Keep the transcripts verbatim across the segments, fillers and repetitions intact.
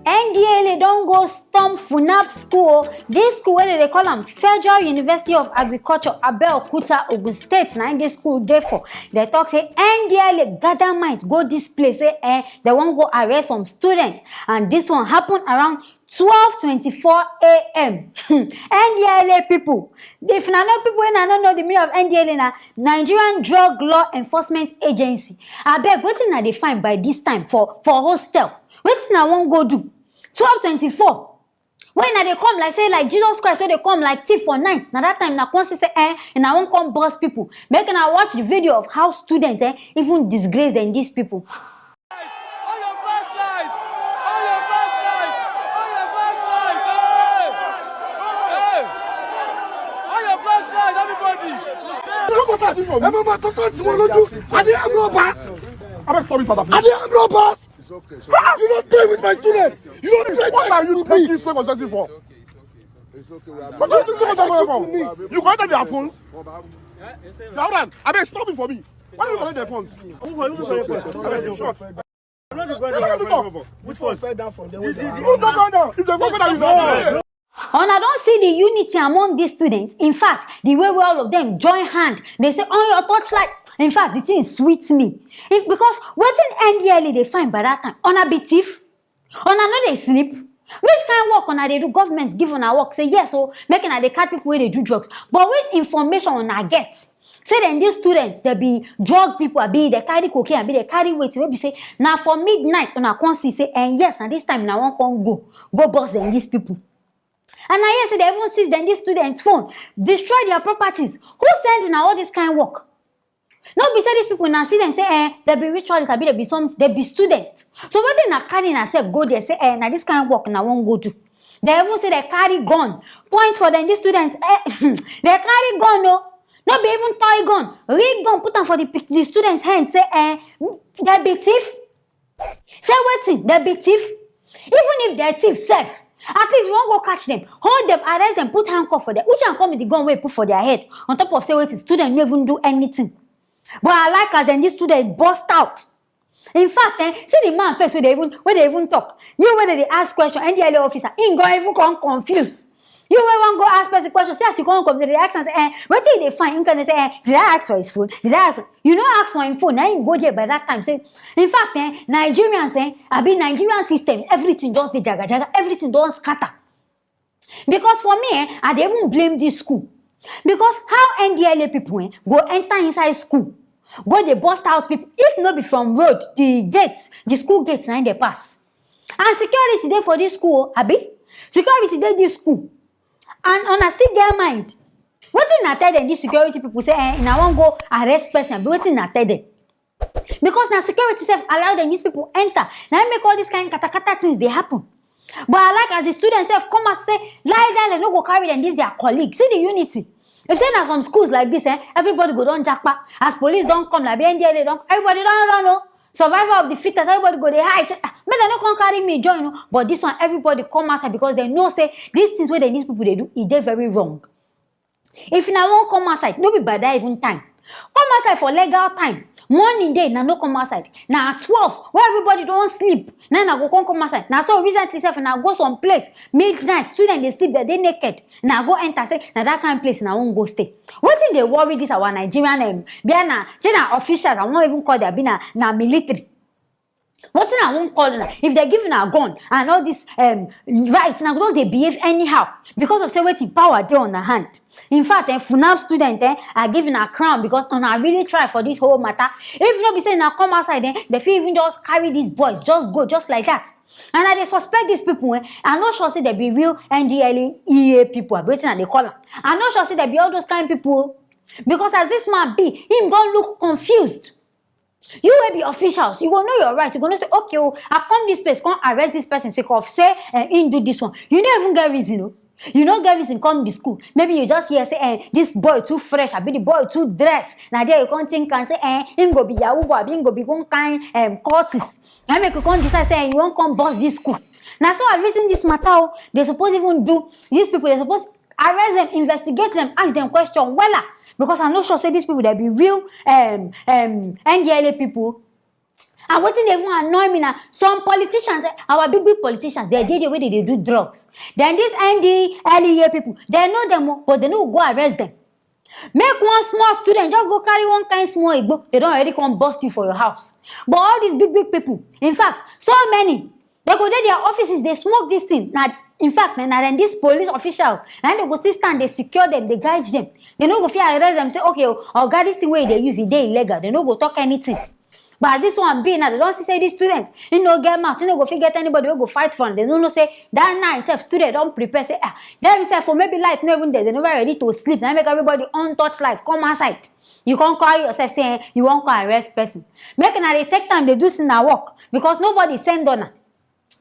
N D L A don go storm FUNAB school o. This school wey dem dey call am Federal University of Agriculture, Abeokuta, Ogun State, na im this school dey for. Dem talk say N D L A gather mind go this place, say eh, dem wan go arrest some students, and this one happen around twelve twenty-four a m. N D L A people, if una know people wey una no know the meaning of N D L A, na Nigerian Drug Law Enforcement Agency. Abeg, wetin una dey find by this time for for hostel? Wetin una wan go do? Twelve twenty-four. When una dey come like say like Jesus Christ wey dey come like thief for night, na that time una come see say eh, una wan come burst people. Make una watch the video of how students eh, even disgrace dem, these people. On your flashlight! On your flashlight! On your flashlight! Hey! Hey! On your flashlight, everybody! Ẹ má máa tọ́kọ̀ tí wọ́n lójú. Are they armed robbers? Abeg, stop it, Father. Are they armed robbers? It's okay. It's okay. You don't deal with my students. You don't take. What are you taking slave for? It's okay. What are you taking slave for? You go enter their phones. Now, abeg, stop it for me. Why do you collect their phones? Who go, who go collect their phone? Abeg, shut. Which one? Who don't go down? If they go down, you know. Una don see the unity among these students. In fact, the way wey all of them join hand, they say, "On your torchlight." In fact, the thing sweet me. If, because wetin N D L A dey find by that time, una be thief? Una no dey sleep? Which kind work una dey do? Government give una work, say yes o, make una dey catch people wey dey do drugs. But which information una get? Say dem, these students, dem be drug people, abi dem carry cocaine, abi dem carry wetin wey be say na for midnight una come see say, eh, yes, na this time una wan come go, go burst dem, these people. And I hear say dem even seize dem, these students, phone, destroy their properties. Who send una all this kind work? No be say these people, una see dem say eh, dem be ritualists, abi dem be some, dem be students. So wetin una carry una sef go there say eh, na this kind work una wan go do? Dem even say dem carry gun, point for dem, these students eh, dem carry gun o. No be even toy gun, real gun, put am for the pic-, the students hand, say eh, dem be thief. Say wetin? Dem be thief? Even if dem thief sef, at least we wan go catch dem, hold dem, arrest dem, put handcuff for dem. Which one come be the gun wey put for their head? On top of say wetin? Student no even do anything. But I like as dem, this student burst out. In fact eh, see the man face wey dey even, wey dey even talk. You wey dey dey ask question, N D L A officer, him go even come confuse. You wey wan go ask person question, see as you come come dey ask am say eh, wetin you dey find? Him come dey say eh, did I ask for his phone? Did I ask for? You no ask for him phone, na him go there by that time say, in fact eh, Nigerians eh, abi Nigerian system, everything just dey jaga jaga, everything don scatter. Because for me eh, I dey even blame this school. Because how N D L A people eh, go enter inside school, go dey burst out people, if no be from road, the gate, the school gate, na im dey pass? And security dey for this school o, abi? Security dey this school. And una still get mind. Wetin una tell dem, these security people, say eh, una wan go arrest person, abi wetin una tell dem? Because na security sef allow dem, these people enter, na im make all these kind katakata things dey happen. But I like as the students sef come out say, lie lie, dem no go carry dem, this their colleague. See the unity. If say na some schools like this eh, everybody go don japa. As police don come, like N D L A don, everybody don run o. Survival of the fittest, everybody go dey hide say ah, make dem no come carry me join o. But this one, everybody come outside because dem know say these things wey dem, these people dey do, e dey very wrong. If una wan come outside, no be by that even time. Come outside for legal time. Morning dey, una no come outside. Na at twelve, wey everybody don sleep, na una go come come outside. Na so recently sef, una go some place midnight, students dey sleep, dem dey naked. Una go enter, say na that kind place una wan go stay. Wetin dey worry this our Nigerian em, be na, say na officials, I wan even call them, be na, na military. Wetin I wan call una? If dem give una gun and all this um, right, una go just dey behave anyhow because of say wetin? Power dey una hand. In fact eh, FUNAB student eh, I give una crown because una really try for this whole matter. If no be say una come outside eh, dem fit even just carry these boys, just go just like that. And I dey suspect these people eh, I no sure say dem be real N D L E A people, abi wetin I dey call am. I no sure say dem be all those kind people o. Because as this man be, him don look confused. You wey be officials, you go know your right. You go know say, okay o, I come this place, come arrest this person sake of say eh, him do this one. You no even get reason o. You no get reason come the school. Maybe you just hear say eh, this boy too fresh, abi the boy too dress. Na there you come think and say eh, him go be yahoo boy, abi him go be one kind um, cultist. Na make you come decide say eh, you wan come burst this school. Na so I reason this matter o. They suppose even do, these people, they suppose arrest them, investigate them, ask them question wella, because I no sure say these people, they be real um, um, N D L A people. And wetin dey even annoy me na some politicians, eh, our big big politicians, dem dey there wey dem dey do drugs. Then this N D L E A people, dem know dem o, but dem no go arrest dem. Make one small student just go carry one kind small igbo, dem don already come burst you for your house. But all these big big people, in fact, so many, dem go dey their offices dey smoke this thing. Na, in fact, na, na dem, these police officials, na dem go still stand dey secure dem, dey guide dem. Dem no go fit arrest dem say, "Okay o, oga, this thing wey you dey use, e dey illegal." Dem no go talk anything. But as this one be now, dem don see say this student, he no get mouth, he no go fit get anybody wey go fight for am. Dem no know say that night sef, student don prepare say, ah, dem sef for maybe light no even dey, dem never ready to sleep. Na make everybody on torchlight come outside. You come call yourself say, eh, you wan come arrest person. Make una dey take time dey do una work, because nobody send una.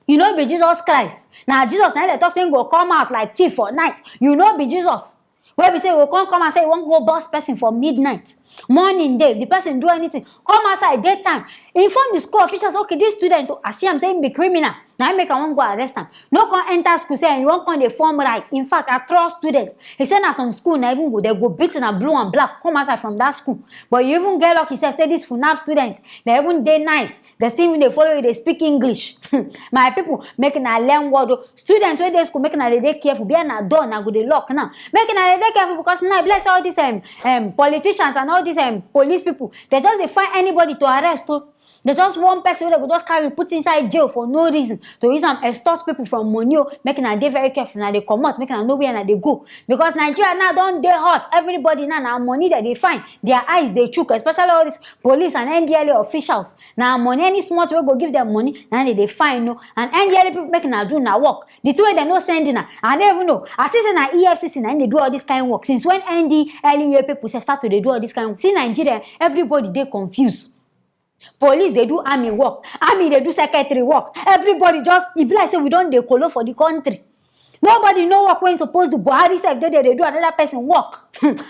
You no be Jesus Christ. Na Jesus na him dey talk say him go come out like thief for night. You no be Jesus. Wey be say you go come, come and say you wan go burst person for midnight. Morning dey, if the person do anything, come outside daytime. Inform the school officials, "Okay, this student o, I see am say him be criminal. Na him make I wan go arrest am." No come enter school say you wan come dey form right. In fact, I trust students. He say na some school na even go, dem go beat una blue and black, come outside from that school. But you even get lucky sef say this funab student, dem even dey nice. Dem still even dey follow you dey speak English. My people, make una learn word o. Students wey dey school, make una dey dey careful. Be una door, una go dey lock now. Make una dey dey careful, because now e be like say all these, um, um, politicians and all these, um, police people, dem just dey find anybody to arrest o. Dem just want person wey dem go just carry put inside jail for no reason, to use am extort people from money o. Make una dey very careful, una dey comot, make una know where una dey go. Because Nigeria now don dey hot. Everybody now, na money dem dey find. Their eyes dey chook, especially all these police and N D L E A officials. Na money, any small thing wey go give dem money, na dem dey find o. And N D L E A people, make una do una work. The thing wey dem no send una, I no even know. I think say na E F C C na him dey do all this kind work. Since when N D L E A people sef start to dey do all this kind work? See Nigeria, everybody dey confused. Police dey do army work, army dey do secretary work. Everybody just, e be like say we don dey kolo for the country. Nobody know work wey suppose do. Buhari sef dey there dey do another person work.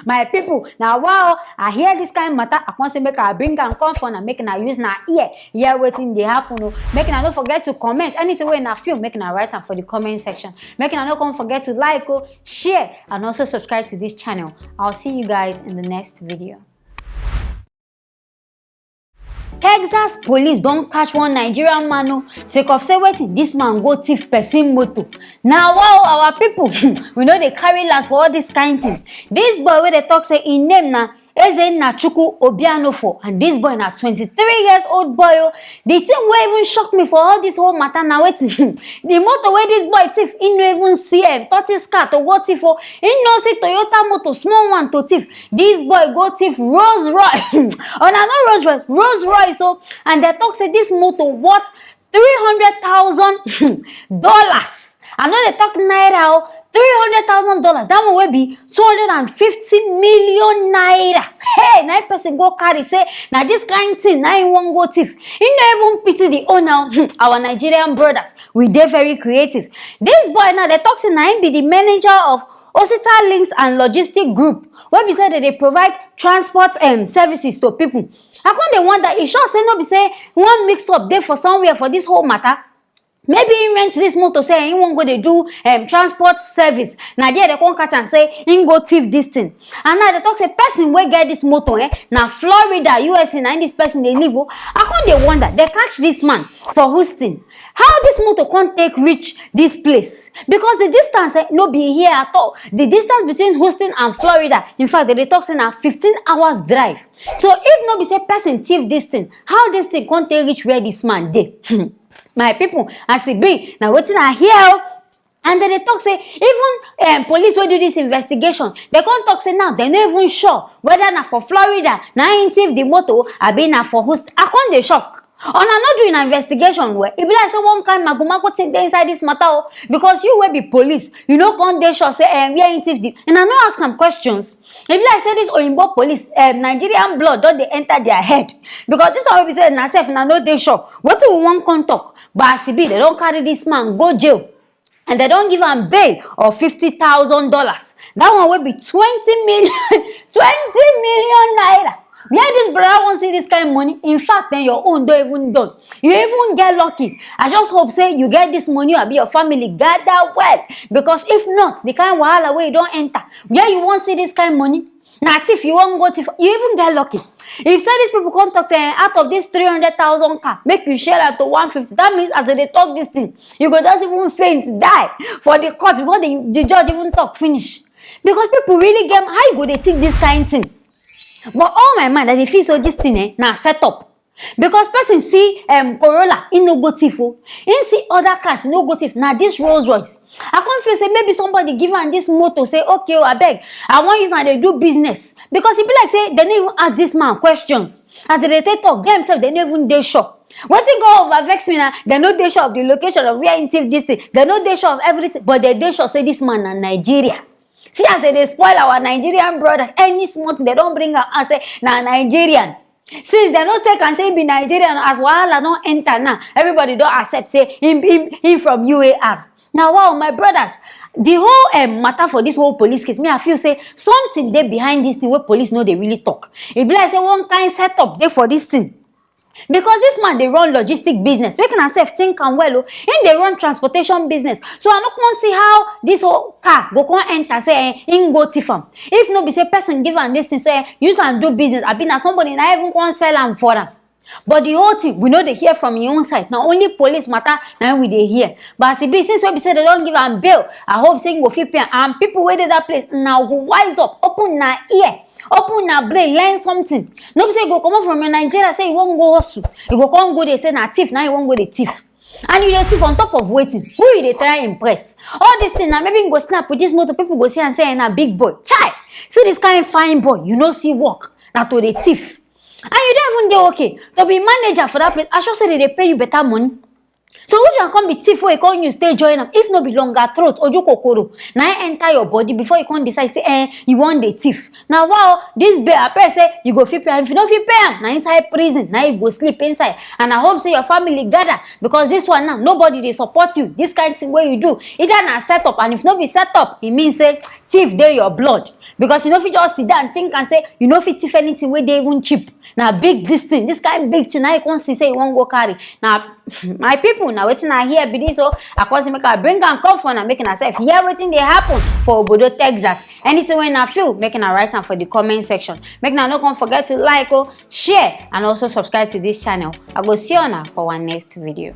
My people, na wa o. I hear this kind matter, I come say make I bring am come for una, make una use una ear hear wetin dey happen o. Make una no forget to comment. Anything wey una feel, make una write am for the comment section. Make una no come forget to like o, share, and also subscribe to this channel. I'll see you guys in the next video. Texas police don catch one Nigerian man o, sake of say wetin, this man go thief person motor. Na wa o, our people, we no dey carry last for all this kind thing. This boy wey dey talk say him name na Eze Nachukwu Obianofo, and this boy na twenty-three years old boy o. The thing wey even shock me for all this whole matter na wetin, the motor wey this boy thief, he no even see, um, Totis car to go thief o. He no see Toyota motor, small one to thief. This boy go thief Rolls Royce. Una know Rolls Royce, Rolls Royce o. And dem talk say this motor worth three hundred thousand dollars. I no dey talk naira o. Three hundred thousand dollars. That one wey be two hundred and fifty million naira. Hey, na him person go carry say na this kind thing na him wan go thief. He no even pity the owner o. Our Nigerian brothers, we dey very creative. This boy now, dem talk say na him be the manager of Osita Links and Logistic Group, wey be say dem dey provide transport, um, services to people. I come dey wonder, e sure say no be say one mix up dey for somewhere for this whole matter? Maybe he rent this motor, say he wan go dey do, um, transport service. Na there dem come catch am say he go thief this thing. And now dem talk say person wey get this motor, eh, na Florida, U S A, na him this person dey live o. I come dey wonder, dem catch this man for Houston. How this motor come take reach this place? Because the distance, eh, no be here at all. The distance between Houston and Florida, in fact, dem dey talk say na fifteen hours drive. So if no be say person thief this thing, how this thing come take reach where this man dey? My people, as e be, na wetin I hear o. And dem dey talk say even, um, police wey do this investigation, dem come talk say now dem no even sure whether na for Florida na him thief the motor, abi na for Houston. I come dey shock. Una no do una investigation well. E be like say one kind magomago thing dey inside this matter o, because you wey be police, you no come dey sure say, um, where him thief the, una no ask am questions. E be like say this oyinbo police, um, Nigerian blood don dey enter their head, because this one wey be say una sef una no dey sure wetin we wan come talk. But as e be, dem don carry this man go jail, and dem don give am bail of fifty thousand dollars. That one wey be twenty million, twenty million naira. Where this brother wan see this kind money? In fact, then your own don even done. You even get lucky. I just hope say you get this money, abi your family gather well, because if not, the kind wahala wey you don enter, where you wan see this kind money? Na thief you wan go thief? You even get lucky. If say these people come talk say, eh, out of this three hundred thousand car, make you share am to one fifty, that means as they dey talk this thing, you go just even faint die for the court before the, the judge even talk finish. Because people really get, how you go dey think this kind thing? But all my mind, I dey feel say this thing, eh, na set up. Because person see, um, Corolla, he no go thief o. He see other cars, he no go thief. Na this Rolls Royce. I come feel say maybe somebody give am this motor, say, "Okay o, abeg, I wan use am dey do business." Because e be like say dem no even ask this man questions. As dem dey take talk, dem sef, dem no even dey sure. Wetin go over vex me na, dem no dey sure of the location of where he thief this thing. Dem no dey sure of everything, but dem dey sure say this man na Nigeria. See as dem dey spoil our Nigerian brothers. Any small thing, dem don bring am and say na Nigerian. Since dem no take am say he be Nigerian, as wahala don enter now, everybody don accept say him, him, him from U A R. Na wow, my brothers, the whole, um, matter for this whole police case, me, I feel say something dey behind this thing wey police no dey really talk. E be like say one kind setup dey for this thing. Because this man dey run logistic business, make una sef think am well o. Him dey run transportation business, so I no come see how this whole car go come enter say, eh, him go thief am. If no be say person give am this thing, say, eh, use am do business, abi na somebody na even come sell am for am. But the whole thing, we no dey hear from him own side. Na only police matter na we dey hear. But as e be, since wey be say dem don give am bail, I hope say him go fit pay am. And people wey dey that place, una go wise up, open una ear, open una brain, learn something. No be say you go comot from your Nigeria, say you wan go hustle, you go come go dey say na thief na you wan go dey thief. And you dey thief on top of wetin? Who you dey try impress? All this thing na maybe you go snap with this motor, people go see and say, "Eh, na big boy." Chai! See this kind fine boy, you no see work, na to dey thief. And you don even dey okay to be manager for that place. I sure say dem dey pay you better money. So which one come be thief wey you come use take join am? If no be longer throat, oju kokoro, na him enter your body before you come decide say, eh, you wan dey thief. Na wow, this bail, I pray say you go fit pay am. If you no fit pay am, na inside prison na you go sleep inside. And I hope say your family gather, because this one now, nobody dey support you. This kind thing wey you do, either na set up, and if no be set up, e mean say thief dey your blood, because you no fit just sit down think and say you no fit thief anything wey dey even cheap. Na big this thing, this kind big thing, na you come see say you wan go carry. Na my people, na wetin I hear be this o. I come say make I bring am come for una, make una sef hear wetin dey happen for obodo Texas. Anything wey una feel, make una write am for the comment section. Make una no come forget to like o, share, and also subscribe to this channel. I go see una for one next video.